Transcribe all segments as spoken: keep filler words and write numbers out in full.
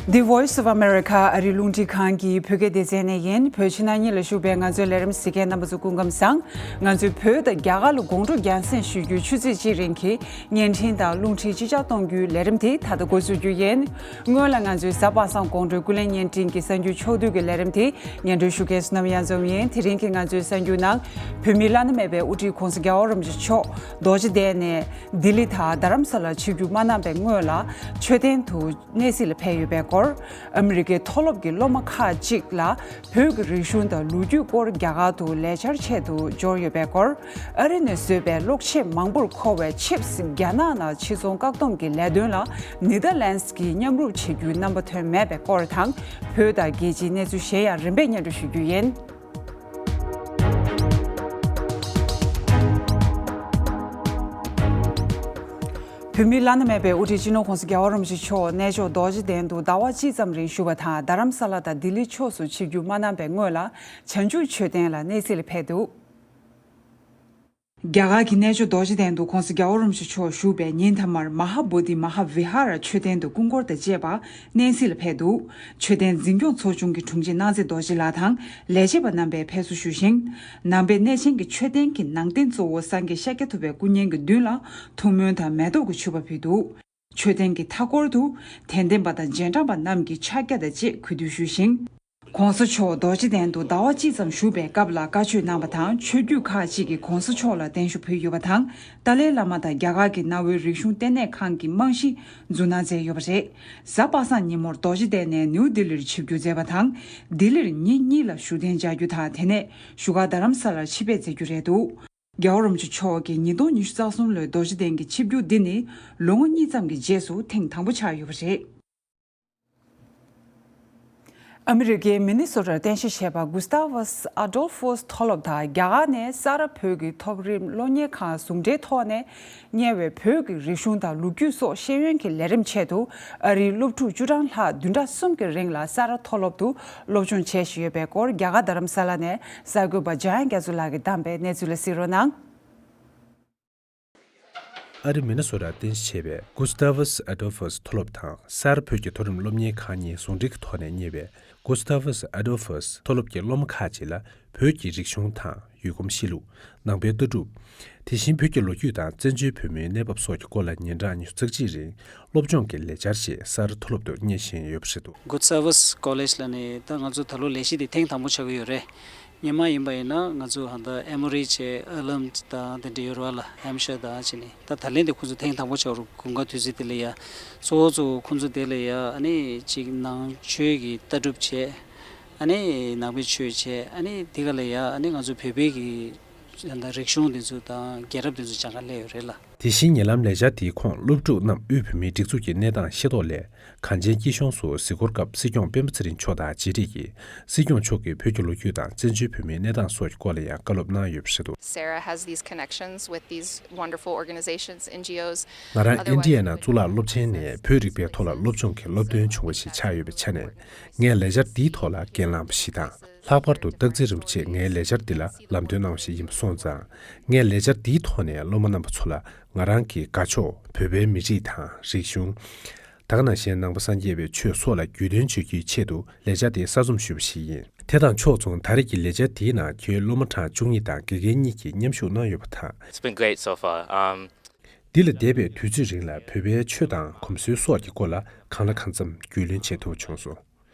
The Voice of America ཨ་རིའི་རླུང་འཕྲིན་ཁང་གི་བོད་སྐད་སྡེ་ཚན་ནས་ཡིན། བོད་ཕྱི་ནང་གཉིས་ལ་བཞུགས་པའི་ང་ཚོའི་ལས་རིམ་གཟིགས་མཁན་རྣམ་པ་ཚོ་སྐུ་ཁམས་བཟང་། ང་ཚོས་བོད་དང་རྒྱ་གར་ལ་དགོང་དྲོ་རྒྱང་སྲིང་ཞུ་རྒྱུའི་ཆུ་ཚོད་གཅིག་རིང་གི་བརྙན་འཕྲིན་དང་རླུང་འཕྲིན་ཅི་ལྕགས་གཏོང་རྒྱུའི་ལས་རིམ་དེ་ད་ལྟ་འགོ་འཛུགས་རྒྱུ་ཡིན། སྔོན་ལ་ང་ཚོའི་གཟའ་པ་སངས་དགོང་དྲོའི་ཀུན་གླེང་བརྙན་འཕྲིན་གྱི་གསར་འགྱུར་ཕྱོགས་བསྡུས་ཀྱི་ལས་རིམ་དེ་སྙན་སྒྲོན་ཞུ་མཁན་བསོད་ནམས་གཡང་འཛོམས་ཡིན། དེ་རིང་གི་ང་ཚོའི་གསར་འགྱུར་ནང་བོད་མིའི་བླ་ན་མེད་པའི་དབུ་ཁྲིད་༧གོང་ས་༧རྒྱལ་བ་རིན་པོ་ཆེ་མཆོག་རྡོ་རྗེ་གདན་ནས་ལྡི་ལི་དང་རྡ་རམ་ས་ལར་ཆིབས་བསྒྱུར་མ་གནང་བའི་སྔོན་ལ་མཆོད་རྟེན་དུ་གནས་གཟིགས་ལ་ཕེབས་ཡོད་པའི་སྐོར། ཨ་མི་རི་ཀའི་མཐོ་སློབ་ཀྱི་སློབ་མ་ཁག་ཅིག་ལ་བོད་ཀྱི་རིག་གཞུང་དང་ལོ་རྒྱུས་སྐོར་རྒྱ་གར་དུ་ལས་འཆར་ཆེད་དུ་འབྱོར་ཡོད་པའི་སྐོར། ཨ་རི་ནས་བཟོས་པའི་གློག་ཆས་མང་པོར་མཁོ་བའི་ཆིབས་རྒྱ་ནག་ནང་ཕྱིར་ཚོང་བཀག་སྡོམ་གྱི་ལས་དོན་ལ་ནེ་དར་ལན་སི་གིས་མཉམ་རུབ་བྱེད་རྒྱུའི་རྣམ་པ་ཐོན་མེད་པའི་སྐོར་དང་། བོད་དང་རྒྱལ་སྤྱིའི་གནས་ཚུལ་གཞན་ཡང་རིམ་པས་སྙན་སྒྲོན་ཞུ་རྒྱུ་ཡིན། བོད་མིའི་བླ་ན་མེད་པའི་དབུ་ཁྲིད་སྤྱི་ནོར་༧གོང་ས་༧རྒྱལ་བ་རིན་པོ་ཆེ་མཆོག་གནས་མཆོག་རྡོ་རྗེ་གདན་དུ་ཟླ་བ་གཅིག་ཙམ་རིང་བཞུགས་པ་དང་། རྡ་རམ་ས་ལ་དང་ལྡི་ལི་ཕྱོགས་སུ་ཆིབས་བསྒྱུར་མ་གནང་བའི་སྔོན་ལ་བྱང་ཆུབ་མཆོད་རྟེན་ལ་གནས་གཟིགས་ལ་ཕེབས་འདུག་རྒྱ་གར་གྱི་གནས་མཆོག་རྡོ་རྗེ་གདན་དུ་༧གོང་ས་༧རྒྱལ་བ་རིན་པོ་ཆེ་མཆོག་བཞུགས་པའི་ཉིན་མཐའ་མར་མ་ཧཱ་བོ་དྷི་མ་ཧཱ་བི་ཧཱ་ར་མཆོད་རྟེན་དུ་སྐུ་འཁོར་དང་བཅས་པ་གནས་གཟིགས་ལ་ཕེབས་འདུག་མཆོད་རྟེན་འཛིན་སྐྱོང་ཚོགས་ཆུང་གི་དྲུང་ཆེ་སྣང་མཛེས་རྡོ་རྗེ་ལགས་དང་ལས་བྱེད་པ་རྣམ་པས་ཕེབས་བསུ་ཞུས་ཤིང་། ནང་པའི་གནས་ཆེན་གྱི་མཆོད་རྟེན་གྱི་ནང་རྟེན་གཙོ་བོ་སངས་རྒྱས་ཤཱཀྱ་ཐུབ་པའི་སྐུ་བརྙན་གྱི་མདུན་ལ་ཐུགས་སྨོན་དང་མེ་ཏོག་གི་མཆོད་པ་ཕུལ་འདུག་མཆོད་རྟེན་གྱི་མཐའ་སྐོར་དུ་དད་ལྡན་པ་དང་རྗེས་འབྲང་པ་རྣམས་ཀྱིས་ཕྱག་རྒྱ་དང་བཅས་གུས་འདུད་ཞུས་ཤིང་། ༧གོང་ས་མཆོག་རྡོ་རྗེ་གདན་དུ་ཟླ་བ་གཅིག་ཙམ་བཞུགས་པའི་སྐབས་ལ་བཀའ་ཆོས་གནང་བ་དང་། ཆོས་བརྒྱུད་ཁག་ཅིག་གིས་༧གོང་ས་མཆོག་ལ་བརྟན་བཞུགས་ཕུལ་ཡོད་པ་དང་། ཏཱ་ལའི་བླ་མ་དང་རྒྱ་གར་གྱི་གནའ་བོའི་རིག་གཞུང་ལྟེ་གནས་ཁང་གི་རྨང་གཞི་འཛུགས་གནང་མཛད་ཡོད་པ་རེད། གཟའ་པ་སངས་ཉིན་མོར་རྡོ་རྗེ་གདན་ནས་ནིའུ་ལྡི་ལིར་ཆིབས་བསྒྱུར་མཛད་པ་དང་། ལྡི་ལིར་ཉིན་གཉིས་ལ་བཞུགས་གདན་འཇགས་རྒྱུ་དང་། དེ་ནས་བཞུགས་སྒར་རྡ་རམ་ས་ལར་ཆིབས་ཕེབས་མཛད་རྒྱུ་རེད་འདུག་རྒྱལ་བ་རིན་པོ་ཆེ་མཆོག་གིས་ཉིས་སྟོང་ཉི་ཤུ་རྩ་གསུམ་ལོའི་རྡོ་རྗེ་གདན་གྱི་ཆིབས་བསྒྱུར་འདི་ནི་ལོ་ངོ་གཉིས་ཙམ་གྱི་རྗེས་སུ་ཐེངས་དང་པོ་ཆགས་ཡོད་པ་རེད། ཨ་མི་རི་ཀའི་མི་ནི་སོ་ཊར་རྟེན་གཞི་བྱས་པ་གུས་ཏཱ་ཝུས་ཨ་ཌོལ་ཧྥུས་མཐོ་སློབ་དང་རྒྱ་གར་ནས་ས་རཱ་བོད་ཀྱི་མཐོ་རིམ་སློབ་གཉེར་ཁང་ཟུང་འབྲེལ་ཐོག་ནས་གཉེར་བའི་བོད་ཀྱི་རིག་གཞུང་དང་ལོ་རྒྱུས་སོགས་ཤེས་ཡོན་གྱི་ལས་རིམ་ཆེད་དུ་ཨ་རིའི་སློབ་ཕྲུག་བཅུ་གྲངས་ལྷག་བདུན་ཕྲག་གསུམ་གྱི་རིང་ལ་ས་རཱ་མཐོ་སློབ་ཏུ་སློབ་སྦྱོང་བྱེད་བཞིན་ཡོད་པའི་སྐོར། རྒྱ་གར་རྡ་རམ་ས་ལ་ནས་གསར་འགོད་པ་འཇམ་དབྱངས་རྒྱ་མཚོ་ལགས་ཀྱིས་བདམས་པའི་གནས་ཚུལ་ལ་གཟིགས་རོགས་གནང་། ཨ་རི་མི་ནི་སོ་ཊར་རྟེན་གཞི་བྱས་པའི་གུས་ཏཱ་ཝུས་ཨ་ཌོལ་ཧྥུས་མཐོ་སློབ་དང་ས་རཱ་བོད་ཀྱི་མཐོ་རིམ་སློབ་གཉེར་ཁང་གཉིས་ཟུང་འབྲེལ་གྱི་ཐོག་ནས་གཉེར་བའི་གུས་ཏཱ་ཝུས་ཨ་ཌོལ་ཧྥུས་མཐོ་སློབ་ཀྱི་སློབ་མ་ཁག་ཅིག་ལ་བོད་ཀྱི་རིག་གཞུང་དང་ཡུལ་གོམས་གཤིས་ལུགས། ནང་པའི་ལྟ་གྲུབ། དེ་བཞིན་བོད་ཀྱི་ལོ་རྒྱུས་དང་བཙན་བྱོལ་བོད་མིའི་གནས་བབ་སོགས་ཀྱི་སྐོར་ལ་ཉིན་གྲངས་ཉི་ཤུ་རྩ་གཅིག་རིང་སློབ་སྦྱོང་གི་ལས་འཆར་ཞིག་ས་རཱ་མཐོ་སློབ་ཏུ་གཉེར་བཞིན་ཡོད་པ་རེད་འདུག Good Service College ལ་ནི་ད་ང་ཚོ་ད་ལོ་ལས་གཞི་འདི་ཐེངས་དང་པོ་ཆགས་ཀྱི་ཡོད་རེད། སྔོན་མ་ཡིན་པ་ཡིན་ན་ང་ཚོ་ཧ་ད་ཨེ་མོ་རི་བྱས་ཨ་ལམ་དང་དེ་འདྲ་ཡོད་རེད་བ་ལ། ཧེམ་ཤར་དང་བྱས་ནས་ད་ད་ལན་དེ་ཁོང་ཚོ་ཐེངས་དང་པོ་ཆགས་རུ་དགུན་ཁ་དུས་ཚོད་དེ་ལ་ཡ་གཙོ་བོ་གཙོ་བོ་ཁོང་ཚོ་དེ་ལ་ཡ་ཨ་ནི་ཅིག་ནང་ཆོས་ཀྱི་ལྟ་གྲུབ་བྱས། ཨ་ནི་ནང་པའི་ཆོས་བྱས། ཨ་ནི་དེ་ག་ལ་ཡ་ཨ་ནི་ང་ཚོ་བོད་པའི་གི་ད་རིག་གཞུང་དེ་ཚོ་དང་རྒྱལ་རབས་དེ་ཚོ་སྦྱང་ག་སླེབས་ཡོད་རེད་ལ། དེ་བཞིན་ཉེ་ལམ་ལས་འཆར་དེའི་ཁོངས་སློབ་ཕྲུག་རྣམས་དབུས་བོད་མིའི་སྒྲིག་འཛུགས་ཀྱི་གནས་སྟངས་ཤེས་རྟོགས་སླད་གངས་ཅན་སྐྱིད་གཤོངས་སུ་གཟིགས་སྐོར་སྐབས་སྲིད་སྐྱོང་སྤེན་པ་ཚེ་རིང་མཆོག་དང་མཇལ་འཕྲད་ཀྱིས་སྲིད་སྐྱོང་མཆོག་གིས་བོད་ཀྱི་ལོ་རྒྱུས་དང་བཙན་བྱོལ་བོད་མིའི་གནས་སྟངས་སོགས་ཀྱི་སྐོར་ལ་ཡང་བཀའ་སློབ་གནང་ཡོད་པ་རེད་འདུག Sarah has these connections with these wonderful organizations, N G Os. ང་རང་ཨིན་ཌི་ཡ་ནང་གཙུག་ལག་སློབ་ཆེན་ནས་བོད་རིག་པའི་ཐོག་ལ་སློབ་སྦྱོང་གི་སློབ་སྟོན་བྱུང་བ་ཞིག་ཆགས་ཡོད་པའི་ཆ་ནས། ངས་ལས་འཆར་འདིའི་ཐོག་ལ་འགན་བླངས་པ་ཞིག་དང་། ལྷག་པར་དུ་སྟག་འཚེར་རིན་པོ་ཆེས་ངའི་ལས་འཆར་འདི་ལ་ལམ་སྟོན་གནང་བ་ཞིག་ཡིན་པ་སོང་ཙང་། ངས་ལས་འཆར་འདིའི་ཐོག་ནས་སློབ་མ་རྣམ་པ་ཚོ་ལ་ང་རང་གི་དགའ་ཕྱོགས་བོད་པའི་མི་རིགས་དང་རིག་གཞུང་། ད་ག་ནང་བཞིན་ནང་པ་སངས་རྒྱས་པའི་ཆོས་སོགས་ལ་རྒྱུས་སྟོན་བྱ་རྒྱུའི་ཆེད་དུ་ལས་འཆར་དེ་གསར་རྩོམ་ཞུས་པ་ཞིག་ཡིན། དེ་དང་ཕྱོགས་མཚུངས་ད་རེས་ཀྱི་ལས་འཆར་དེའི་ནང་ཁྱོན་སློབ་མ་གྲངས་བཅུ་གཉིས་དང་དགེ་རྒན་གཉིས་ཀྱིས་མཉམ་ཞུགས་གནང་ཡོད་པ་དང་། It's been great so far. Um, འདི་ལ་འདས་པའི་དུས་ཚོད་རིང་ལ་བོད་པའི་ཆོས་དང་གོམས་སྲོལ་སོགས་ཀྱི་སྐོར་ལ་གང་ལ་གང་འཚམ་རྒྱུས་ལོན་བྱེད་ཐུབ་བྱུང་སོང་།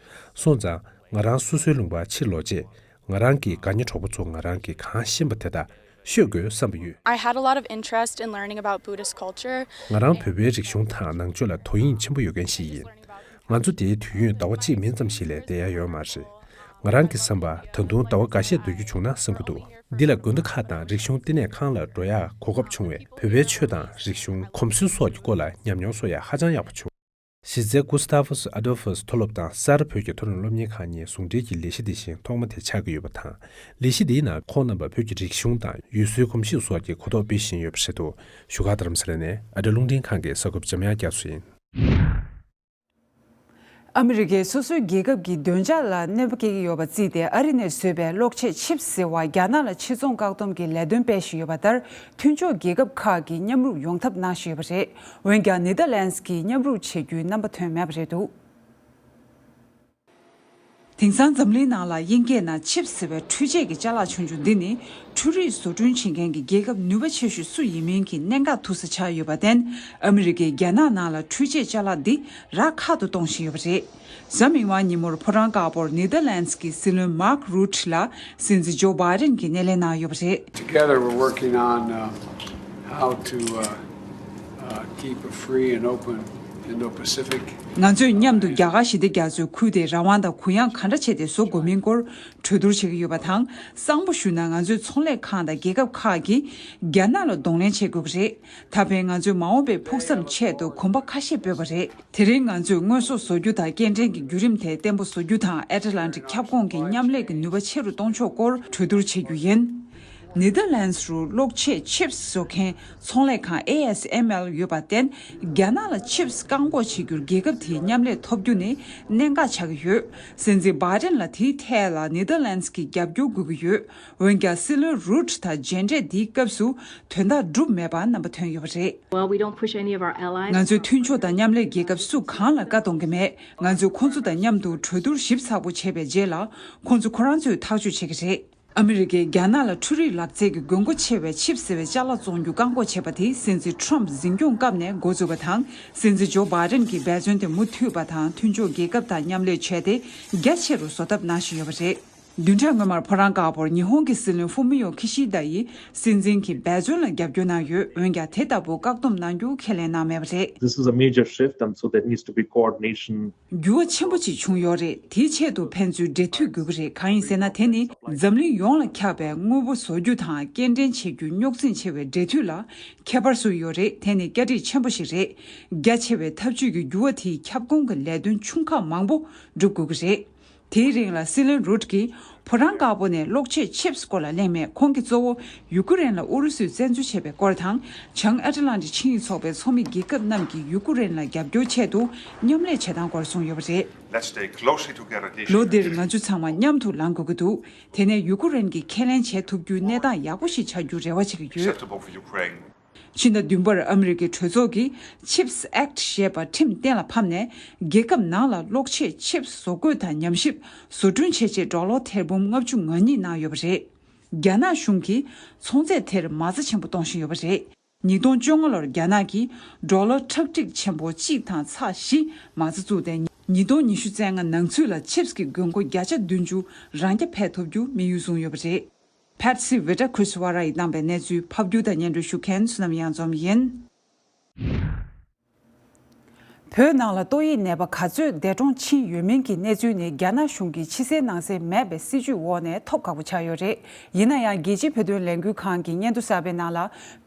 སོང་ཙང་ང་རང་སོ་སོའི་ལུང་པར་ཕྱིར་ལོག་རྗེས། ང་རང་གི་དགའ་ཉེ་གྲོགས་པོ་ཚོ་ང་རང་གིས་གང་ཤེས་པ་དེ་དག་ཤོད་དགོས་བསམ་པ་ཡོད། I had a lot of interest in learning about Buddhist culture. ང་རང་བོད་པའི་རིག་གཞུང་དང་ནང་ཆོས་ལ་དོ་དབྱིངས་ཆེན་པོ་ཡོད་མཁན་ཞིག་ཡིན། ང་ཚོ་དེའི་དུས་ཡུན་ཟླ་བ་གཅིག་མིན་ཙམ་ཞིག་ལས་བསྡད་ཡ་ཡོད་མ་རེད། ང་རང་གི་བསམ་པར་ད་དུང་ཟླ་བ་འགའ་ཤས་སྡོད་རྒྱུ་བྱུང་ན་བསམ་གྱི་འདུག་འདི་ལ་དགོན་སྡེ་ཁག་དང་རིག་གཞུང་ལྟེ་གནས་ཁང་ལ་འགྲོ་ཡག་གོ་སྐབས་བྱུང་བས། བོད་པའི་ཆོས་དང་རིག་གཞུང་། གོམས་སྲོལ་སོགས་ཀྱི་སྐོར་ལ་ཉམས་མྱོང་བཟོ་ཡག་ཧ་ཅང་ཡག་པོ་བྱུང་། གཞི་རྩའི་གུས་ཏཱ་ཝུས་ཨ་ཌོལ་ཧྥུས་མཐོ་སློབ་དང་སཱ་ར་བོད་ཀྱི་མཐོ་རིམ་སློབ་གཉེར་ཁང་གཉིས་ཟུང་འབྲེལ་གྱི་ལས་གཞི་འདི་བཞིན་ཐོག་མ་དེ་ཆགས་ཀྱི་ཡོད་པ་དང་། ལས་གཞི་འདིའི་ནང་ཁོང་རྣམ་པ་བོད་ཀྱི་རིག་གཞུང་དང་ཡུལ་སྲོལ་གོམས་གཤིས་སོགས་ཀྱི་གོ་རྟོགས་སྤེལ་བཞིན་ཡོད་པ་རེད་འདུག་བཞུགས་སྒར་རྡ་རམ་ས་ལ་ནས་ཨ་རིའི་རླུང་འཕྲིན་ཁང་གི་གསར་འགོད་པ་འཇམ་དབྱངས་རྒྱ་མཚོ་ཡིན། ཨ་མི་རི་ཀས་སོ་སོའི་རྒྱལ་ཁབ་ཀྱི་བདེ་འཇགས་ལ་གནོད་པ་སྐྱེལ་གྱི་ཡོད་པ་བརྩིས་ཏེ། ཨ་རི་ནས་བཟོས་པའི་གློག་ཆས་ཆིབས་ཟེར་བ་རྒྱ་ནག་ལ་ཕྱིར་ཚོང་བཀག་སྡོམ་གྱི་ལས་དོན་སྤེལ་བཞིན་ཡོད་པ་ལྟར། མཐུན་ཕྱོགས་རྒྱལ་ཁབ་ཁག་གིས་མཉམ་རུབ་ཡོང་ཐབས་གནང་བཞིན་ཡོད་པ་རེད། འོན་ཀྱང་ནེ་དར་ལན་སི་གིས་མཉམ་རུབ་བྱེད་རྒྱུའི་རྣམ་པ་ཐོན་མེད་པ་རེད་འདུག་དེང་སང་འཛམ་གླིང་ནང་ལ་དབྱིན་སྐད་ནང་ཆིབས་ཟེར་བའི་འཕྲུལ་ཆས་ཀྱི་ཅ་ལག་ཆུང་ཆུང་འདི་ནི་འཕྲུལ་རིག་བཟོ་སྐྲུན་བྱེད་མཁན་གྱི་རྒྱལ་ཁབ་ནུས་པ་ཆེ་ཤོས་སུ་ཡིན་མིན་གྱི་གནད་འགག་ཐུག་ས་ཆགས་ཡོད་པར་བརྟེན། ཨ་མི་རི་ཀའི་རྒྱ་ནག་ནང་ལ་འཕྲུལ་ཆས་ཅ་ལག་འདི་རག་ཁག་ཏུ་གཏོང་བཞིན་ཡོད་པ་རེད། གཟའ་མིག་དམར་ཉིན་མོར་ཕོ་བྲང་དཀར་པོར་ནེ་དར་ལན་སི་ཀྱི་སྲིད་བློན་མཱག་རུ་ཊི་ལ་སྲིད་འཛིན་ཇོ་བྷའི་ཌེན་གྱིས་སྣེ་ལེན་གནང་ཡོད་པ་རེད། Together, we're working on, uh, how to, uh, uh, keep a free and open Indo-Pacific. ང་ཚོས་མཉམ་དུ་རྒྱ་གར་ཞི་བདེ་རྒྱ་མཚོའི་ཁུལ་དེ་རང་དབང་དང་གུ་ཡངས་ག་འདྲ་བྱས་ཏེ་བཟོ་དགོས་མིན་སྐོར་གྲོས་བསྡུར་བྱེད་ཀྱི་ཡོད་པ་དང་། གསང་པོ་ཞུས་ན། ང་ཚོའི་ཚོང་ལས་ཁང་དང་རྒྱལ་ཁབ་ཁག་གིས་རྒྱ་ནག་ལ་གདོང་ལེན་བྱེད་དགོས་ཀྱི་རེད། ད་ཕན་ང་ཚོའི་མ་འོངས་པའི་ཕུགས་བསམ་ཆེད་དུ་གོམ་པ་ཁ་ཤས་སྤོས་པ་རེད། དེ་རིང་ང་ཚོས་དངོས་ཟོག་བཟོ་རྒྱུ་དང་སྐྱེལ་འདྲེན་གྱི་བརྒྱུད་རིམ་དེ་བརྟན་པོ་བཟོ་རྒྱུ་དང་། ཨེ་ཊ་ལན་ཊིག་ཁྱབ་ཁོངས་ཀྱི་མཉམ་ལས་ཀྱི་ནུས་པ་ཆེ་རུ་གཏོང་ཕྱོགས་སྐོར་གྲོས་བསྡུར་བྱེད་རྒྱུ་ཡིན། ནེ་དར་ལན་སི་རུ་གློག་ཆས་ཆིབས་བཟོ་མཁན་ཚོང་ལས་ཁང་ཨེ་ཨེས་ཨེམ་ཨེལ་ཡོད་པར་བརྟེན། རྒྱ་ནག་ལ་ཆིབས་བཀག་འགོག་བྱེད་རྒྱུར་རྒྱལ་ཁབ་དེའི་མཉམ་ལས་ཐོབ་རྒྱུ་ནི་གནད་འགག་ཆགས་ཀྱི་ཡོད། སྲིད་འཛིན་བྷའི་ཌེན་ལ་དེའི་ཐད་ལ་ནེ་དར་ལན་སི་གི་རྒྱབ་སྐྱོར་དགོས་ཀྱི་ཡོད། འོན་ཀྱང་སྲིད་བློན་རུ་ཊི་དང་མཇལ་འཕྲད་འདིའི་སྐབས་སུ་དོན་དག་འགྲུབ་མེད་པར་རྣམ་པ་ཐོན་ཡོད་པ་རེད། Well, we don't push any of our allies. ང་ཚོས་མཐུན་ཕྱོགས་དང་མཉམ་ལས་རྒྱལ་ཁབ་སུ་གང་ལ་བཀའ་གཏོང་གི་མེད། ང་ཚོས་ཁོང་ཚོ་དང་མཉམ་དུ་གྲོས་བསྡུར་ཞིབ་ཚགས་པོ་བྱས་པའི་རྗེས་ལ། ཁོང་ཚོ་ཁོ་རང་ཚོས་ཐག་གཅོད་བྱེད་ཀྱི་རེད། ཨ་མི་རི་ཀས་རྒྱ་ནག་ལ་འཕྲུལ་རིག་ལག་རྩལ་གྱི་དགོས་མཁོ་ཆེ་བའི་ཆིབས་ཟེར་བའི་ཅ་ལག་བཙོང་རྒྱུ་བཀག་འགོག་བྱས་པ་དེ་སྲིད་འཛིན་ཊམ་འཛིན་སྐྱོང་སྐབས་ནས་འགོ་བཙུགས་པ་དང་། སྲིད་འཛིན་ཇོ་བྷའི་ཌེན་གྱིས་འབད་བརྩོན་དེ་མུ་མཐུད་པ་དང་། མཐུན་ཕྱོགས་རྒྱལ་ཁབ་དང་མཉམ་ལས་བྱས་ཏེ། རྒྱ་ཆེ་རུ་བཟོ་ཐབས་གནང་བཞིན་ཡོད་པ་རེད། བདུན་ཕྲག་སྔོན་མར་ཕོ་བྲང་དཀར་པོར་ཉི་ཧོང་གི་སྲིད་བློན་ཧྥུ་མི་ཡོ་ཁི་ཤི་དཱ་ཡིས་སྲིད་འཛིན་གྱི་འབད་བརྩོན་ལ་རྒྱབ་སྐྱོར་གནང་ཡོད། འོན་ཀྱང་དེ་ལྟ་བུ་བཀག་སྡོམ་གནང་རྒྱུ་ཁས་ལེན་གནང་མེད་པ་རེད། This is a major shift, and so there needs to be coordination. འགྱུར་བ་ཆེན་པོ་ཅིག་བྱུང་ཡོད་རེད། དེའི་ཆེད་དུ་ཕན་ཚུན་འབྲེལ་མཐུད་དགོས་ཀྱི་རེད། གང་ཡིན་ཟེར་ན། དེ་ནི་འཛམ་གླིང་ཡོངས་ལ་ཁྱབ་པའི་དངོས་པོ་བཟོ་རྒྱུ་དང་སྐྱེལ་འདྲེན་བྱེད་རྒྱུ་རྙོག་འཛིང་ཆེ་བའི་འབྲེལ་མཐུད་ལ་ཁྱད་པར་བཟོས་ཡོད་རེད། དེ་ནི་བསྐྱར་སྒྲིག་ཆེན་པོ་ཞིག་རེད། རྒྱ་ཆེ་བའི་འཐབ་ཇུས་ཀྱི་འགྱུར་བ་དེས་ཁྱབ་ཁོངས་ཀྱི་ལས་དོན་ཆུང་ཁག་མང་པོ་སྒྲུབ་དགོས་ཀྱི་རེད། དེའི་རིང་ལ་སྲིད་བློན་རུ་ཊི་གིས་ཕོ་བྲང་དཀར་པོ་ནས་གློག་ཆས་ཆིབས་སྐོར་ལ་གླེང་མེད། ཁོང་གིས་གཙོ་བོ་ཡུ་ཀེ་རེན་ལ་ཨུ་རུ་སུས་བཙན་འཛུལ་བྱས་པའི་སྐོར་དང་། བྱང་ཨེ་ཊ་ལན་ཊིག་ཆིངས་ཡིག་ཚོགས་པའི་ཚོགས་མི་རྒྱལ་ཁབ་རྣམས་ཀྱིས་ཡུ་ཀེ་རེན་ལ་རྒྱབ་སྐྱོར་ཆེད་དུ་མཉམ་ལས་བྱེད་སྟངས་སྐོར་གསུངས་ཡོད་པ་རེད། Let's stay closely together this year. ལོ་འདིར་ང་ཚོ་ཚང་མ་མཉམ་དུ་ལངས་དགོས་ཀྱི་འདུག་དེ་ནས་ཡུ་ཀེ་རེན་གྱིས་ཁས་ལེན་བྱེད་ཐུབ་རྒྱུའི་གནས་སྟངས་ཡག་པོ་ཞིག་ཆགས་རྒྱུར་རེ་བ་བྱེད་ཀྱི་ཡོད། Acceptable for Ukraine. ཕྱི་ཟླ་བདུན་པར་ཨ་མི་རི་ཀའི་གྲོས་ཚོགས་ཀྱིས་ཆིབས་ཨེཀ་ཊི་ཞེས་པ་ཁྲིམས་གཏན་ལ་ཕབ་ནས། རྒྱལ་ཁབ་ནང་ལ་གློག་ཆས་ཆིབས་བཟོ་འགོད་དང་ཉམས་ཞིབ་བཟོ་སྐྲུན་བྱེད་ཆེད་ཌོ་ལར་ཐེར་འབུམ་ལྔ་བཅུ་ང་གཉིས་གནང་ཡོད་པ་རེད། རྒྱ་ནག་གཞུང་གིས་ཚོང་རྫས་དེར་མ་རྩ་ཆེན་པོ་གཏོང་བཞིན་ཡོད་པ་རེད། ཉིས་སྟོང་བཅོ་ལྔ་ལོར་རྒྱ་ནག་གིས་ཌོ་ལར་ཁྲག་ཁྲིག་ཆེན་པོ་གཅིག་དང་ཚེག་བཞི་མ་རྩ་བཙུགས་ཏེ། ཉིས་སྟོང་ཉི་ཤུ་རྩ་ལྔ་ནང་ཚུད་ལ་ཆིབས་ཀྱི་དགོས་མཁོ་བརྒྱ་ཆ་བདུན་ཅུ་རང་རྐྱ་འཕེར་ཐུབ་རྒྱུ་དམིགས་ཡུལ་བཟུང་ཡོད་པ་རེད། ཕེ་སི་ཝི་ཊ་ཁུ་སི་ཝ་ར་ཡིས་བཏང་པའི་གནས་ཚུལ་ཕབ་སྒྱུར་དང་སྙན་སྒྲོན་ཞུ་མཁན་བསོད་ནམས་གཡང་འཛོམས་ཡིན། བོད་ནང་ལ་ཏོག་དབྱིབས་ནད་པ་ག་ཚོད་འདས་གྲོངས་ཕྱིན་ཡོད་མིན་གྱི་གནས་ཚུལ་ནི་རྒྱ་ནག་གཞུང་གིས་ཕྱི་གསལ་ནང་གསལ་མེད་པའི་སྲིད་ཇུས་འོག་ནས་ཐོབ་ཁག་པོ་ཆགས་ཡོད་རེད། ཡིན་ན་ཡང་། རྒྱལ་སྤྱིའི་བོད་དོན་ལས་འགུལ་ཁང་གི་སྙན་ཐོ་གསར་པའི་ནང་ལ།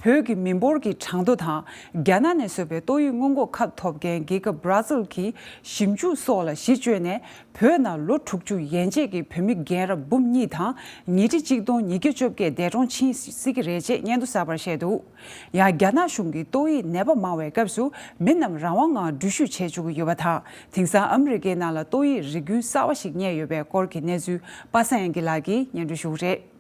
བོད་ཀྱི་མི་འབོར་གྱི་གྲངས་ཐོ་དང་། རྒྱ་ནག་ནས་བཟོས་པའི་ཏོག་དབྱིབས་སྔོན་འགོག་ཁབ་ཐོབ་མཁན་རྒྱལ་ཁབ་བྷ་ར་ཛིལ་གྱི་ཞིབ་འཇུག་སོགས་ལ་གཞི་བཅོལ་ནས། བོད་ནང་ལོ་དྲུག་ཅུ་ཡན་ཆད་ཀྱི་བོད་མི་རྒན་རབས་འབུམ་གཉིས་དང་ཉིས་ཁྲི་གཅིག་སྟོང་ཉིས་བརྒྱ་བཅོ་བརྒྱད་འདས་གྲོངས་ཕྱིན་སྲིད་ཀྱི་རེད་ཅེས་སྙན་ཐོ་གསར་པར་བཤད་འདུག་ཡང་། རྒྱ་ནག་གཞུང་གིས་ཏོག་དབྱིབས་ནད་པ་མང་བའི་སྐབས་སུ་མི་རྣམས་རང་དབང་ངང་འགྲུལ་བཞུད་བྱེད་བཅུག་གི་ཡོད་པ་དང་། དེང་སང་ཨ་མི་རི་ཀའི་ནང་ལ་ཏོག་དབྱིབས་རིགས་རྒྱུན་གསར་བ་ཞིག་རྙེད་ཡོད་པའི་སྐོར་གྱི་གནས་ཚུལ་པ་སངས་དབྱངས་སྐྱིད་ལགས་ཀྱིས་སྙན་སྒྲོན་ཞུ་གི་རེད།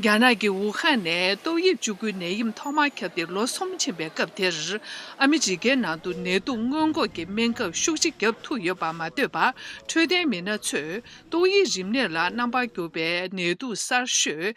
རྒྱ་ནག་གི་ཝུ་ཧན་ནས་ཏོག་དབྱིབས་བཅུ་དགུའི་ནད་ཡམས་ཐོག་མར་ཁྱབ་སྟེ་ལོ་གསུམ་ཕྱིན་པའི་སྐབས་དེར། ཨ་མི་རི་ཀའི་ནང་དུ་ནད་དུག་སྔོན་འགོག་གི་སྨན་ཁབ་ཤུགས་ཆེ་བརྒྱབ་ཐུབ་ཡོད་པ་མ་ལྟོས་པར། འཕྲོད་བསྟེན་མི་སྣ་ཚོས་ཏོག་དབྱིབས་རིམས་ནད་ལ་རྣམ་པར་གྱུར་པའི་ནད་དུག་གསར་ཤོས་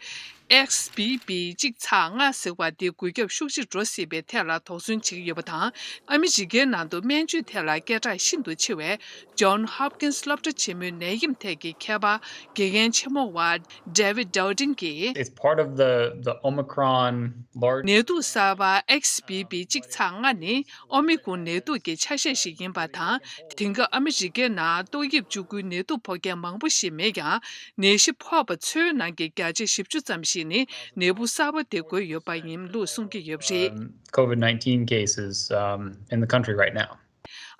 ཨེག་སི་བི་བི་གཅིག་ཚེག་ལྔ་ཟེར་བ་དེ་འགོས་ཁྱབ་ཤུགས་ཆེ་འགྲོ་སྲིད་པའི་ཐད་ལ་དོགས་ཟོན་བྱེད་ཀྱི་ཡོད་པ་དང་། ཨ་མི་རི་ཀའི་ནང་དུ་སྨན་བཅོས་ཐད་ལ་སྐད་གྲགས་ཤིན་ཏུ་ཆེ་བའི་John Hopkins་སློབ་གྲྭ་ཆེན་མོའི་ནད་ཡམས་ཐད་ཀྱི་མཁས་པ་དགེ་རྒན་ཆེན་མོ་བ་David Dodin་གྱིས། It's part of the, the Omicron large ནད་དུག་གསར་པ་ཨེག་སི་བི་བི་གཅིག་ཚེག་ལྔ་ནི་ཨོ་མི་ཀོན་ནད་དུག་གི་ཆ་ཤས་ཤིག་ཡིན་པ་དང་། དེང་སྐབས་ཨ་མི་རི་ཀའི་ནང་ཏོག་དབྱིབས་བཅུ་དགུའི་ནད་དུག་ཕོག་མཁན་མང་པོ་ཞིག་མེད་ཀྱང་། ནད་གཞི་ཕོག་པ་ཚོའི་ནང་གི་བརྒྱ་ཆ་བཞི་བཅུ་ཙམ་ཞིག་ནི་ནད་འབུ་གསར་པ་དེ་འགོས་ཡོད་པ་ཡིན་ལུགས་གསུང་གི་ཡོད་པ་རེད། Um, COVID nineteen cases, um, in the country right now.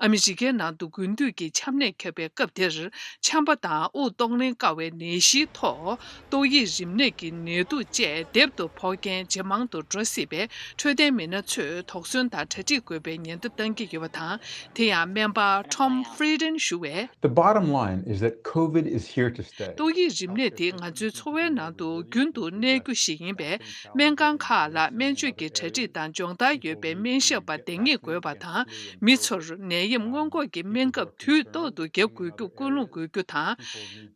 ཨ་མི་རི་ཀའི་ནང་དུ་དགུན་དུས་ཀྱི་ཆམ་ནད་ཁྱབ་པའི་སྐབས་དེར། ཆམ་པ་དང་དབུགས་གཏོང་ལེན་དཀའ་བའི་ནད་གཞིའི་ཐོག་ཏོག་དབྱིབས་རིམས་ནད་ཀྱི་ནད་དུག་བཅས་སྡེབ་ཏུ་ཕོག་མཁན་ཇེ་མང་དུ་འགྲོ་སྲིད་པས། འཕྲོད་བསྟེན་མི་སྣ་ཚོས་དོགས་ཟོན་དང་གྲ་སྒྲིག་དགོས་པའི་ཉེན་བརྡ་བཏང་གི་ཡོད་པ་དང་། དེ་ཡང་སྨན་པ་Tom Frieden་ཞུ་བས། The bottom line is that COVID is here to stay. ཏོག་དབྱིབས་རིམས་ནད་དེ་ང་ཚོའི་འཚོ་བའི་ནང་དུ་རྒྱུན་དུ་གནས་རྒྱུ་ཞིག་ཡིན་པས། སྨན་ཁང་ཁག་ལ་སྨན་བཅོས་ཀྱི་གྲ་སྒྲིག་དང་སྦྱོང་བརྡར་ཡོད་པའི་སྨན་ཞབས་པ་འདེང་ངེས་དགོས་པ་དང་། མི་ཚོར་ནད་ ནད་ཡམས་སྔོན་འགོག་གི་སྨན་ཁབ་དུས་ཐོག་ཏུ་བརྒྱབ་དགོས་རྒྱུ་སྐུལ་སློང་དགོས་རྒྱུ་དང་།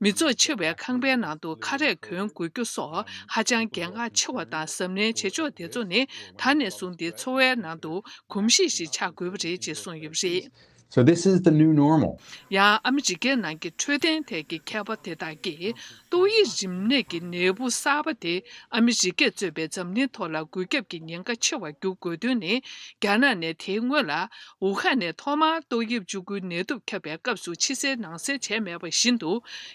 མི་ཚོགས་ཆེ་བའི་ཁང་པའི་ནང་དུ་ཁ་རས་གྱོན་དགོས་རྒྱུ་སོགས་ཧ་ཅང་གལ་འགངས་ཆེ་བ་དང་། གཟབ་ནན་བྱེད་ཕྱོགས་དེ་ཚོ་ནི་ད་ནས་བཟུང་སྟེ་འཚོ་བའི་ནང་དུ་གོམས་གཤིས་ཤིག་ཆགས་དགོས་པ་རེད་ཅེས་གསུངས་ཡོད་པ་རེད། So this is the new normal. ཡང་ཨ་མི་རི་ཀའི་ནང་གི་འཕྲོད་བསྟེན་ཐད་ཀྱི་མཁས་པ་དེ་དག་གིས་ཏོག་དབྱིབས་རིམས་ནད་ཀྱི་ནད་འབུ་གསར་པ་དེ་ཨ་མི་རི་ཀས་གཙོས་པའི་འཛམ་གླིང་ཐོག་ལ་འགོས་ཁྱབ་ཀྱི་ཉེན་ཁ་ཆེ་བར་འགྱུར་དགོས་དོན་ནི། རྒྱ་ནག་ནས་དེའི་སྔོན་ལ་ཝུ་ཧན་ནས་ཐོག་མར་ཏོག་དབྱིབས་བཅུ་དགུའི་ནད་དུག་ཁྱབ་པའི་སྐབས་སུ་ཕྱི་གསལ་ནང་གསལ་བྱས་མེད་པ་བཞིན་དུ།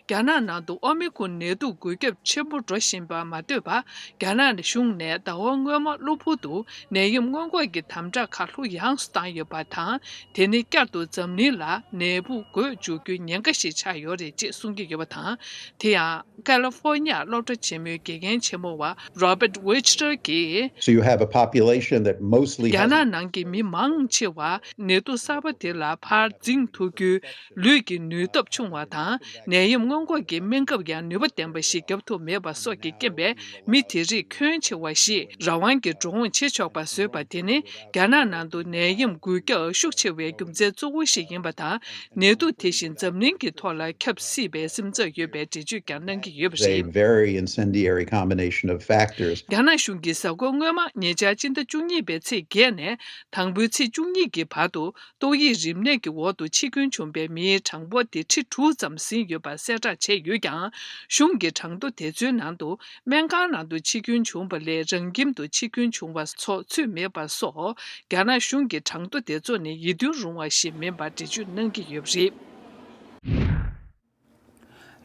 རྒྱ་ནག་ནང་དུ་ཨོ་མི་ཁོན་ནད་དུག་འགོས་ཁྱབ་ཆེན་པོ་འགྲོ་བཞིན་པ་མ་ལྟོས་པར། རྒྱ་ནག་གཞུང་ནས་ཟླ་བ་སྔོན་མ་གློ་བུར་དུ་ནད་ཡམས་སྔོན་འགོག་གི་དམ་དྲག་ཁག་ལྷུག་ཡངས་སུ་བཏང་ཡོད་པ་དང་། དེ་ནི་བསྐྱར་དུ་འཛམ་གླིང་ལ་ནད་འབུ་འགོས་འཇུག་རྒྱུའི་ཉེན་ཁ་ཞིག་ཆགས་ཡོད་རེད་ཅེས་གསུང་གི་ཡོད་པ་དང་། དེ་ཡང་ཀ་ལི་ཧྥོ་ཉི་ཡ་སློབ་གྲྭ་ཆེན་མོའི་དགེ་རྒན་ཆེན་མོ་བ་Robert Webster་གྱིས། So you have a population that mostly རྒྱ་has ནག་ནང་གི་མི་མང་ཆེ་བ་ནད་དུག་གསར་པ་དེ་ལ་ཕར་འཛིང་ཐུབ་རྒྱུའི་ལུས་ཀྱི་ནུས་སྟོབས་ཆུང་བ་དང་། ནད་ཡམས་སྔོན་འགོག་གི་སྨན་ཁབ་ཡང་ནུས་པ་ལྡན་པ་ཞིག་བརྒྱབ་ཐུབ་མེད་པ་སོགས་ཀྱི་རྐྱེན་པས། མི་དེ་རིགས་ཁྱོན་ཆེ་བ་ཞིག་རང་དབང་གིས་འགྲོ་འོང་བྱེད་ཆོག་པ་བཟོས་པ་དེ་ནི། རྒྱ་ནག་ནང་དུ་ནད་ཡམས་འགོས་ཁྱབ་ཤུགས་ཆེ་བའི་རྒྱུ་མཚན་གཙོ་བོ་ཞིག་ཡིན་པ་དང་། ནད་དུག་དེ་བཞིན་འཛམ་གླིང་གི་ཐོག་ལ་ཁྱབ་སྲིད་པའི་སེམས་འཚབ་ཡོད་པའི་འགྲེལ་བརྗོད་ཀྱང་གནང་གི་ཡོད་པ་a རེད། very incendiary combination of factors. རྒྱ་ནག་གཞུང་གིས་གཟའ་འཁོར་སྔོན་མ་ཉེ་ཆར་སྤྱི་ཟླ་བཅུ་གཉིས་པའི་ཚེས་བརྒྱད་ནས་དང་པོའི་ཚེས་བཅུ་གཉིས་ཀྱི་བར་དུ། ཏོག་དབྱིབས་རིམས་ནད་ཀྱི་འོག་ཏུ་འཆི་སྐྱོན་བྱུང་པའི་མིའི་གྲངས་འབོར་དེ་ཁྲི་དྲུག་ཙམ་ཟིན་ཡོད་པ་གསལ་བསྒྲགས་བྱས་ཡོད་ཀྱང་། གཞུང་གི་གྲངས་ཐོ་དེ་ཚོའི་ནང་དུ། སྨན་ཁང་ནང་དུ་འཆི་སྐྱོན་བྱུང་བ་ལས་རང་ཁྱིམ་དུ་འཆི་སྐྱོན་བྱུང་བ་ཚོ་ཚུད་མེད་པ་སོགས། རྒྱ་ནག་གཞུང་གི་གྲངས་ཐོ་དེ་ཚོ་ནི་ཡིད་རྟོན་རུང་བ་ཞིག་མིན་པར་འགྲེལ་བརྗོད་གནང་གི་ཡོད་པ་རེད།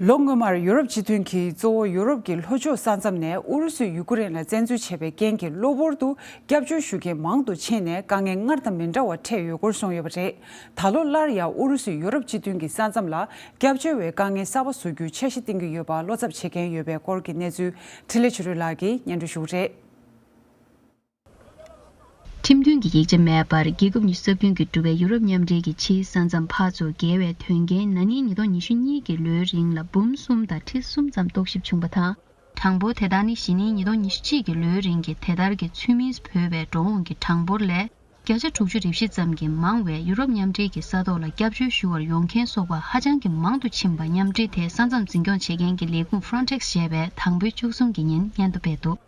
ལོ་སྔོན་མར་ཡུ་རོབ་སྤྱི་མཐུན་གྱིས་གཙོ་བོ་ཡུ་རོབ་ཀྱི་ལྷོ་ཕྱོགས་ས་མཚམས་ནས་ཨུ་རུ་སུས་ཡུ་ཀེ་རེན་ལ་བཙན་འཛུལ་བྱས་པའི་རྐྱེན་གྱིས་གློ་བུར་དུ་སྐྱབས་བཅོལ་ཞུ་མཁན་མང་དུ་ཕྱིན་ནས་དཀའ་ངལ་སྔར་དང་མི་འདྲ་བ་འཕྲད་ཡོད་སྐོར་གསུངས་ཡོད་པ་རེད། ད་ལོ་སླར་ཡང་ཨུ་རུ་སུས་ཡུ་རོབ་སྤྱི་མཐུན་གྱི་ས་མཚམས་ལ་སྐྱབས་བཅོལ་བའི་དཀའ་ངལ་གསར་པ་བཟོ་རྒྱུའི་འཆར་གཞི་བཏིང་གི་ཡོད་པ་བློ་འཚབ་བྱེད་མཁན་ཡོད་པའི་སྐོར་གྱི་གནས་ཚུལ་འཕྲིན་ལས་ཆོས་སྒྲོན་ལགས་ཀྱིས་སྙན་སྒྲོན་ཞུ་གི་རེད། ཁྲིམས་མཐུན་གྱི་ཡིག་ཆ་མེད་པར་རྒྱལ་ཁབ་ཉི་ཤུ་རྩ་བདུན་གྱིས་གྲུབ་པའི་ཡུ་རོབ་མཉམ་འབྲེལ་གྱི་ཕྱིའི་ས་མཚམས་ཕར་ཚུར་བརྒལ་བའི་དོན་རྐྱེན་ན་ནིང་ཉིས་སྟོང་ཉི་ཤུ་གཉིས་ཀྱི་ལོའི་རིང་ལ་འབུམ་གསུམ་དང་ཁྲི་གསུམ་ཙམ་རྟོག་ཞིབ་བྱུང་བ་དང་། གྲངས་འབོར་དེ་དག་ནི་གཞེས་ནིང་ཉིས་སྟོང་ཉི་ཤུ་གཅིག་གི་ལོའི་རིང་གི་དེ་ལྟར་གྱི་ཚུལ་མིན་བོད་པའི་འགྲོ་འོང་གི་གྲངས་འབོར་ལས་བརྒྱ་ཆ་དྲུག་ཅུ་རེ་བཞི་ཙམ་གྱིས་མང་བའི་ཡུ་རོབ་མཉམ་འབྲེལ་གྱི་ས་ཐོག་ལ་སྐྱབས་བཅོལ་ཞུ་བར་ཡོང་མཁན་སོགས་པ་ཧ་ཅང་གི་མང་དུ་ཕྱིན་པ་མཉམ་འབྲེལ་དེ་ས་མཚམས་འཛིན་སྐྱོང་བྱེད་མཁན་གྱི་ལས་ཁུངས་Frontex་ཞེས་པས་དང་པོའི་བཅུ་གསུམ་གྱི་ཉིན་སྙན་ཐོ་སྤེལ་འདུག་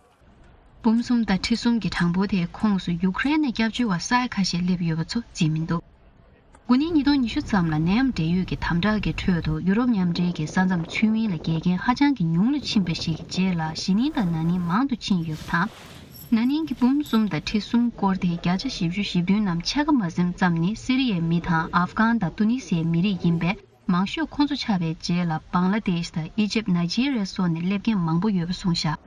འབུམ་གསུམ་དང་ཁྲི་གསུམ་གྱི་གྲངས་འབོར་དེའི་ཁོངས་སུ་ཡུ་ཀེ་རེན་ནས་སྐྱབས་བཅོལ་བ་ས་ཡ་ཁ་ཤས་སླེབས་ཡོད་པ་ཚོ་བརྩིས་མི་འདུག་དགུ་ནིའི་ཉིས་སྟོང་ཉི་ཤུ་ཙམ་ལ་ནད་ཡམས་འབྲེལ་ཡོད་ཀྱི་དམ་དྲག་གི་ཁྲོད་དུ་ཡུ་རོབ་མཉམ་འབྲེལ་གྱི་ས་མཚམས་ཚུལ་མིན་ལ་བརྒལ་མཁན་ཧ་ཅང་གི་ཉུང་ལ་ཕྱིན་པ་ཞིག་གི་རྗེས་ལ་གཞེས་ནིང་དང་ན་ནིང་མང་དུ་ཕྱིན་ཡོད་པ་དང་། ན་ནིང་གི་འབུམ་གསུམ་དང་ཁྲི་གསུམ་སྐོར་དེའི་བརྒྱ་ཆ་བཞི་བཅུ་ཞེ་བདུན་ནམ་ཕྱེད་ཀ་མ་ཟིན་ཙམ་ནི་སི་རི་ཡའི་མི་དང་ཨབ་གྷན་དང་ཏུ་ནི་སིའི་མི་རིགས་ཡིན་པས། མང་ཤོས་ཁོང་ཚོ་ཆགས་པའི་རྗེས་ལ་བང་ལ་དེཤ་དང་ཨི་ཇིབ། ནཱི་ཇི་རི་ཡ་སོགས་ནས་སླེབས་མཁན་མང་པོ་ཡོད་པ་གསུངས་བཞག་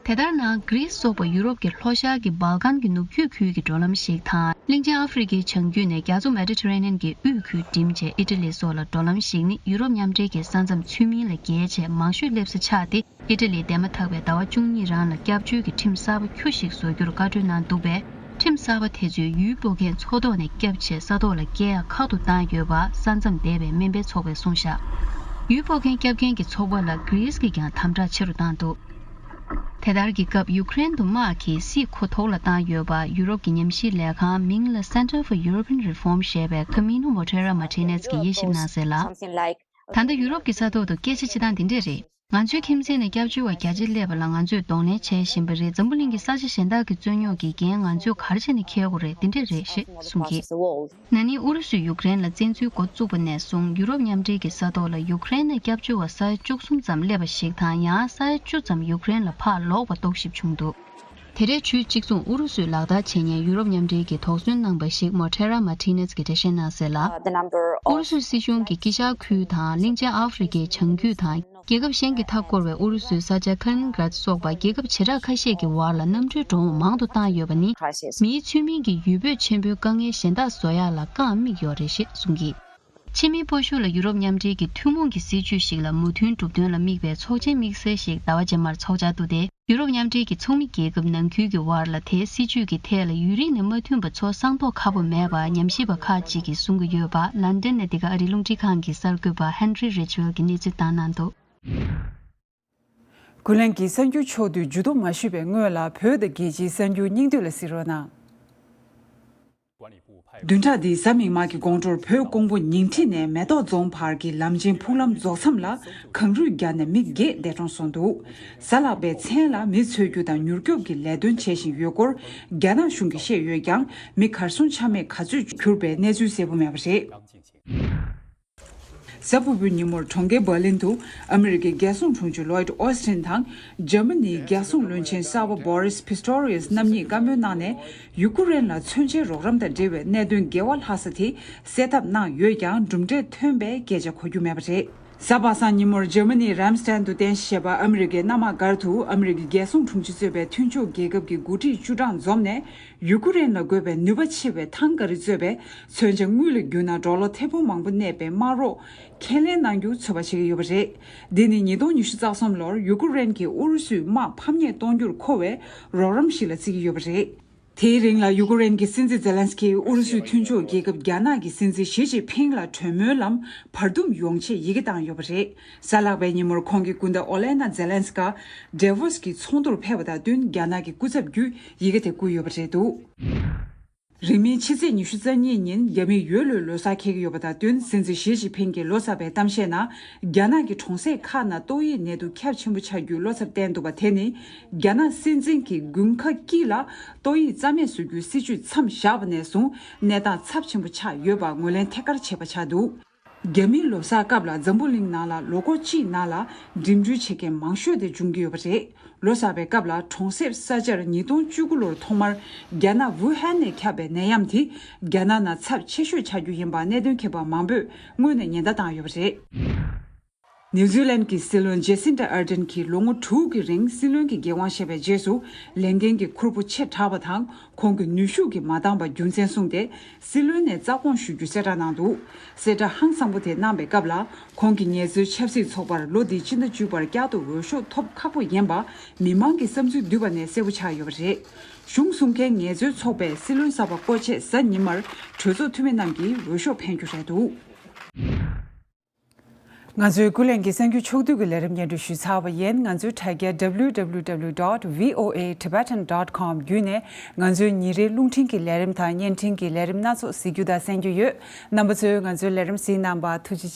དེ་ལྟར་ན་གྷི་རིས་སོགས་པ་ཡུ་རོབ་ཀྱི་ལྷོ་ཤར་གྱི་སྦལ་ཀན་གྱི་ནུབ་རྒྱུད་ཁུལ་གྱི་འགྲོ་ལམ་ཞིག་དང་། གླིང་ཆེན་ཨ་ཧྥེ་རི་ཁའི་བྱང་རྒྱུད་ནས་རྒྱ་མཚོ་མེ་ཌི་ཊེ་རེ་ནི་ཡན་གྱི་དབུས་ཁུལ་འགྲིམ་བྱས་ཨི་ཊ་ལི་སོགས་ལ་འགྲོ་ལམ་ཞིག་ནི་ཡུ་རོབ་མཉམ་འབྲེལ་གྱི་ས་མཚམས་ཚུལ་མིན་ལ་བརྒལ་བྱས་མང་ཤོས་སླེབས་ས་ཆགས་ཏེ། ཨི་ཊ་ལིས་འདས་མ་ཐག་པའི་ཟླ་བ་བཅུ་གཉིས་རང་ལ་སྐྱབས་བཅོལ་གྱི་ཁྲིམས་གསར་པ་ཁྱུ་ཞིག་བཟོ་རྒྱུར་བཀའ་འཁྲོལ་གནང་འདུག་པས། ཁྲིམས་གསར་པ་དེ་ཚོས་ཡུལ་སྤོ་མཁན་མཚོ་ཐོག་ནས་བསྐྱབས་བྱས་ས་ཐོག་ལ་བསྐྱལ་ཡག་ཁག་ཏུ་བཏང་ཡོད་པ་ས་མཚམས་འདས་པའི་སྨན་པའི་ཚོགས་པས་གསུངས་བཞག་ཡུལ་སྤོ་མཁན་བསྐྱབས་མཁན་གྱི་ཚོགས་པ་ལ་གྷི་རིས་ཀྱིས་ཀྱང་དམ་དྲག་ཆེ་རུ་བཏང་འདུག་དེ་ལྟར་གྱི་སྐབས་ཡུ་ཀེ་རེན་དུ་དམག་གིས་སྲིད་མགོ་ཐོག་ལ་བཏང་ཡོད་པ་ཡུ་རོབ་ཀྱི་ཉམས་ཞིབ་ལས་ཁང་མིང་ལ་Center for European Reform ཞེས་པའི་Camino Montero Martinez གྱིས་དབྱེ་ཞིབ་གནང་གསལ་ལ། ད་ལྟ་ཡུ་རོབ་ཀྱི་ས་ཐོག་ཏུ་སྐད་ཆ་བྱེད་སྟངས་འདི་འདྲས་རེད། ང་ཚོའི་ཁྱིམ་མཚེས་ནས་སྐྱབས་བཅོལ་བ་བརྒྱ་ཆ་སླེབས་པ་ལ་ང་ཚོས་གདོང་ལེན་བྱེད་བཞིན་པ་རེད། འཛམ་བུ་གླིང་གི་ས་ཆ་གཞན་དག་གི་རྩོད་རྙོག་གི་འགན་ང་ཚོས་ག་རེ་བྱས་ནས་འཁྱེར་དགོས་རེད། འདི་འདྲས་རེད་ཞེས་གསུངས་ཀྱིས། ན་ནིང་ཨུ་རུ་སུས་ཡུཀ་རེན་ལ་བཙན་འཛུལ་འགོ་བཙུགས་པ་ནས་བཟུང་ཡུ་རོབ་མཉམ་འབྲེལ་གྱི་ས་ཐོག་ལ་ཡུཀ་རེན་ནས་སྐྱབས་བཅོལ་བ་ས་ཡ་བཅུ་གསུམ་ཙམ་སླེབས་པ་ཞིག་དང་ཡང་ས་ཡ་བཅུ་ཙམ་ཡུཀ་རེན་ལ་ཕར་ལོག་པ་རྟོག་ཞིབ་བྱུང་འདུག་དེ་རེས་ཆུའི་གཅིག་མཚུངས་ཨུ་རུ་སུས་ལག་བསྟར་བྱེད་མཁན་ཡུ་རོབ་མཉམ་འབྲེལ་གྱིས་དོགས་ཟོན་གནང་པ་ཞིག་Montero Martinez གྱིས་འགྲེལ་བཤད་གནང་གསལ་ལ། ཨུ་རུ་སུའི་སྲིད་གཞུང་གིས་དཀྱིལ་ཤར་ཁུལ་དང་གླིང་ཆེན་ཨ་ཧྥེ་རི་ཁའི་བྱང་རྒྱུད་དང་རྒྱལ་ཁབ་གཞན་གྱིས་མཐའ་བསྐོར་བའི་ཨུ་རུ་སུའི་ས་ཆ་Kaliningrad སོགས་པ་རྒྱལ་ཁབ་བྱེ་བྲག་ཁ་ཤས་ཀྱི་བར་ལ་གནམ་གྲུའི་འགྲོ་འོང་མང་དུ་བཏང་ཡོད་པ་ནི། མིའི་ཚུལ་མིན་གྱི་ཡུལ་བོད་ཆེན་པོའི་དཀའ་ངལ་གཞན་དག་བཟོ་ཡག་ལ་རྐང་དམིགས་ཡོད་རེད་ཞེས་གསུངས་ཀྱིས། ཕྱི་མིའི་སྤོ་ཤུགས་ལ་ཡུ་རོབ་མཉམ་འབྲེལ་གྱི་ཐུན་མོང་གི་སྲིད་ཇུས་ཤིག་ལ་མོས་མཐུན་གྲུབ་དོན་ལ་དམིགས་པའི་ཚོགས་ཆེན་དམིགས་བསལ་ཞིག་ཟླ་བ་རྗེས་མར་འཚོགས་འཆར་འདུག་སྟེ། ཡུ་རོབ་མཉམ་འབྲེལ་གྱི་ཚོགས་མི་རྒྱལ་ཁབ་ནང་ཁུལ་གྱི་དབར་ལ་དེའི་སྲིད་ཇུས་ཀྱི་ཐད་ལ་ཡུན་རིང་ནས་མ་མཐུན་པ་ཚོ་སང་ཐོག་ཁ་པོ་མེད་པ་ཉམས་ཞིབ་པ་ཁག་ཅིག་གིས་གསུང་གི་ཡོད་པ་ལན་ཌན་ནས་འདི་ག་ཨ་རིའི་རླུང་འཕྲིན་ཁང་གི་གསར་འགོད་པ་Henry Ridgwell གྱིས་གནས་ཚུལ་བཏང་གནང་འདུག་ཀུན་གླེང་གི་གསར་འགྱུར་ཕྱོགས་བསྡུས་མཇུག་བསྡོམས་མ་ཞུས་པའི་སྔོན་ལ་བོད་དང་རྒྱལ་སྤྱིའི་གསར་འགྱུར་སྙིང་བསྡུས་ལ་གཟིགས་རོགས་གནང་། བདུན་ཕྲག་འདིའི་གཟའ་མིག་དམར་གྱི་དགོང་དྲོར་བོད་ཀོང་པོ་ཉིང་ཁྲི་ནས་མེ་ཏོག་རྫོང་བར་གྱི་ལམ་ཆེན་ཕུག་ལམ་རྫོགས་མཚམས་ལ་གངས་རུད་བརྒྱབ་ནས་མི་བརྒྱད་འདས་གྲོངས་སོང་འདུག། གཟའ་ལྷག་པའི་མཚན་ལ་མི་འཚོལ་རྒྱུ་དང་མྱུར་སྐྱོབ་ཀྱི་ལས་དོན་བྱེད་བཞིན་ཡོད་སྐོར་རྒྱ་ནག་གཞུང་གིས་བཤད་ཡོད་ཀྱང་། མི་གར་སོང་ཆ་མེད་ག་ཚོད་གྱུར་པའི་གནས་ཚུལ་གསལ་པོ་མེད་པ་རེད། གཟའ་ཕུར་བུའི་ཉིན་མོར་གྲོང་ཁྱེར་འབར་ལིན་དུ་ཨ་མི་རི་ཀའི་རྒྱལ་སྲུང་དྲུང་ཆེ་ལོའིད་ཨོ་སི་ཊིན་དང་། འཇར་མ་ནིའི་རྒྱལ་སྲུང་བློན་ཆེན་གསར་པ་བྷོ་རིས་ཕི་སི་ཏོ་རི་ཡས་རྣམ་གཉིས་བཀའ་མོལ་གནང་ནས། ཡུ་ཀེ་རེན་ལ་མཚོན་ཆའི་རོགས་རམ་དང་འབྲེལ་བའི་གནད་དོན་འགལ་བ་ལྷག་ས་དེ་སེལ་ཐབས་གནང་ཡོད་ཀྱང་། གྲུབ་འབྲས་ཐོན་པའི་སྐད་ཆ་གོ་རྒྱུ་མེད་པ་རེད། གཟའ་པ་སངས་ཉིན་མོར་འཇར་མ་ནིའི་རམ་སི་ཊན་དུ་རྟེན་གཞི་བྱས་པ་ཨ་མི་རི་ཀའི་གནམ་དམག་སྒར་དུ་ཨ་མི་རི་ཀའི་རྒྱལ་སྲུང་དྲུང་ཆེ་གཙོས་པའི་མཐུན་ཕྱོགས་རྒྱལ་ཁབ་ཀྱི་འགོ་ཁྲིད་བཅུ་གྲངས་འཛོམས་ནས། ཡུ་ཀེ་རེན་ལ་དགོས་པའི་ནུས་པ་ཆེ་བའི་ཐང་ག་རི་གཙོས་པའི་མཚོན་ཆ་དངུལ་ལ་བསྒྱུར་ན་ཌོ་ལར་ཐེར་འབུམ་མང་པོ་གནས་པའི་དམག་རོགས་ཁས་ལེན་གནང་རྒྱུ་ཚོད་དཔག་བྱེད་ཀྱི་ཡོད་པ་རེད། འདི་ནི་ཉིས་སྟོང་ཉི་ཤུ་རྩ་གསུམ་ལོར་ཡུ་ཀེ་རེན་གྱིས་ཨུ་རུ་སུའི་དམག་ཕམ་ཉེས་གཏོང་རྒྱུར་མཁོ་བའི་རོགས་རམ་ཞིག་ལ་བརྩི་གི་ཡོད་པ་རེད། དེའི་རིང་ལ་ཡུ་ཀེ་རེན་གྱི་སྲིད་འཛིན་ཛེ་ལན་སི་ཀིས་ཨུ་རུ་སུའི་མཐུན་ཕྱོགས་རྒྱལ་ཁབ་རྒྱ་ནག་གི་སྲིད་འཛིན་ཞི་ཅིན་ཕིང་ལ་གྲོས་མོལ་ལམ་བར་འདུམ་ཡོང་ཆེད་ཡི་གེ་བཏང་ཡོད་པ་རེད། གཟའ་ལྷག་པའི་ཉིན་མོར་ཁོང་གི་སྐུ་ཟླ་ཨོ་ལེ་ན་ཛེ་ལན་སི་ཀ་ཌེ་ཝོ་སི་གི་ཚོགས་འདུར་ཕེབས་པ་དང་བསྟུན། རྒྱ་ནག་གི་སྐུ་ཚབ་བརྒྱུད་ཡི་གེ་དེ་བསྐུར་ཡོད་པ་རེད་འདུག། རིང་མིན་ཕྱི་ཚེས་ཉི་ཤུ་རྩ་གཉིས་ཉིན་རྒྱ་མིའི་ཡོས་ལོའི་ལོ་གསར་འཁེལ་གྱི་ཡོད་པ་དང་བསྟུན། སྲིད་འཛིན་ཞི་ཅིན་ཕིང་གིས་ལོ་གསར་པའི་གཏམ་བཤད་ནང་། རྒྱ་ནག་གི་གྲོང་གསེབ་ཁག་ནང་ཏོག་དབྱིབས་ནད་དུག་ཁྱབ་ཆེན་པོ་ཆགས་རྒྱུའི་བློ་འཚབ་བསྟན་འདུག་པ། དེ་ནི་རྒྱ་ནག་སྲིད་འཛིན་གྱིས་དགུན་ཁ་དཀྱིལ་ལ་ཏོག་དབྱིབས་རྩ་མེད་བཟོ་རྒྱུའི་སྲིད་ཇུས་མཚམས་བཞག་པ་ནས་བཟུང་གནས་སྟངས་ཚབས་ཆེན་པོ་ཆགས་ཡོད་པ་ངོས་ལེན་ཐད་ཀར་བྱས་པ་ཆགས་འདུག། རྒྱ་མིའི་ལོ་གསར་སྐབས་ལ་འཛམ་བུ་གླིང་ནང་ལ་ལོ་འཁོར་གཅིག་ནང་ལ་འགྲིམ་འགྲུལ་བྱེད་མཁན་མང་ཤོས་དེ་འབྱུང་གི་ཡོད་པ་རེད། ལོ་གསར་པའི་སྐབས་ལ་གྲོང་གསེབ་ས་ཆར་ཉིས་སྟོང་བཅུ་དགུ་ལོར་ཐོག་མར་རྒྱ་ནག་ཝུ་ཧན་ནས་ཁྱབ་པའི་ནད་ཡམས་དེ་རྒྱ་ནག་ནང་ཚབས་ཆེ་ཤོས་ཆགས་རྒྱུ་ཡིན་པ་གནད་དོན་མཁས་པ་མང་པོས་སྔོན་ནས་ཉེན་བརྡ་བཏང་ཡོད་པ་རེད། ནིའུ་ཛི་ལན་གྱི་སྲིད་བློན་ཇེ་སིན་ཏྲ་ཨར་ཌེན་གྱིས་ལོ་ངོ་དྲུག་གི་རིང་སྲིད་བློན་གྱི་འགན་དབང་བཞེས་པའི་རྗེས་སུ། ལས་འགན་གྱི་ཁུར་པོ་ཆེ་དྲགས་པ་དང་། ཁོང་གི་ནུས་ཤུགས་ཀྱིས་མ་འདང་བ་རྒྱུ་མཚན་གསུངས་ཏེ། སྲིད་བློན་ནས་རྩ་དགོངས་ཞུ་རྒྱུ་གསལ་བསྒྲགས་གནང་འདུག། གསལ་བསྒྲགས་ཧང་སངས་པོ་དེ་གནང་པའི་སྐབས་ལ། ཁོང་གིས་ངལ་རྩོལ་ཆབ་སྲིད་ཚོགས་པར་ལོ་འདིའི་སྤྱི་ཟླ་བཅུ་པར་བསྐྱར་དུ་འོས་ཤོག་ཐོབ་ཁག་པོ་ཡིན་པ། མི་མང་གི་བསམ་ཚུལ་བསྡུས་པ་ནས་གསལ་པོ་ཆགས་ཡོད་པ་རེད། གཞུང་གསུང་མཁན་ངལ་རྩོལ་ཚོགས་པས་སྲིད་བློན་གསར་པ་བསྐོ་ཆེད་གཟའ་ཉི་མར་གྲོས་ཚོགས་འཐུས་མི་རྣམས་ཀྱིས་འོས་ཤོག་འཕེན་རྒྱུ་རེད་འདུག། ང་ཚོའི་ཀུན་གླེང་གི་གསར་འགྱུར་ཕྱོགས་བསྡུས་ཀྱི་ལས་རིམ་སྙན་སྒྲོན་ཞུས་ཚར་བ་ཡིན། ང་ཚོའི་དྲ་རྒྱ་W W W dot V O A Tibetan dot com བརྒྱུད་ནས་ང་ཚོའི་ཉིན་རེའི་རླུང་འཕྲིན་གྱི་ལས་རིམ་དང་བརྙན་འཕྲིན་གྱི་ལས་རིམ་སྣ་ཚོགས་གཟིགས་རྒྱུ་དང་གསན་རྒྱུ་ཡོད། རྣམ་པ་ཚོས་ང་ཚོའི་ལས་རིམ་གཟིགས་གནང་བར་ཐུགས་རྗེ་